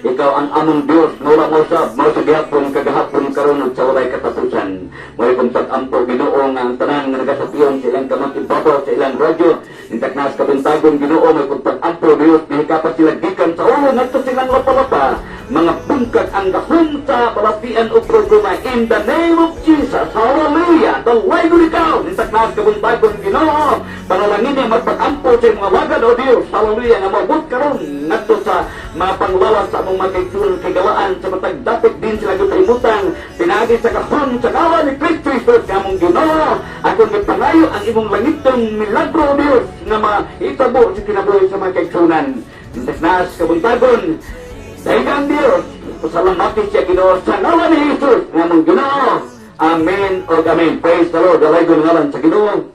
Ikaw ang among Dios nga wala mausab, mao sa gihapon, kagahapon, karon ug sa walay katapusan. Mao akong pag-ampo, Ginoo, nga ang tanan nga nagasapion sa ilang kamot ibabaw sa ilang radyo intaknas kabuntagon, Ginoo, mao akong pag-ampo, Dios, nga sila gikan sa ulo ngadto silang lapa-lapa, mga bungkag ang gahom sa balatian o problema in the name of Jesus. Hallelujah! Dalaygon ikaw intaknas kabuntagon, Ginoo. Panalangin niya magpag-ampo sa imong mga alagad, o Dios. Hallelujah! Nga moabot karon ngadto sa mga panglawas sa among mga kaigsuonan, kay gawaan sa matag dapit din sila gipahimutang pinaagi sa gahom sa ngalan ni Kristo Jesus nga among Ginoo. Akong gipangayo ang imong langitong milagro, o Dios, nga mahitabo sa kinabuhi sa mga kaigsuonan intaknas kabuntagon. Daghang Dios, pasalamati siya, Ginoo, sa ngalan ni Jesus nga among Ginoo. Amen o amen. Praise the Lord. Dalaygon ngalan sa Ginoo.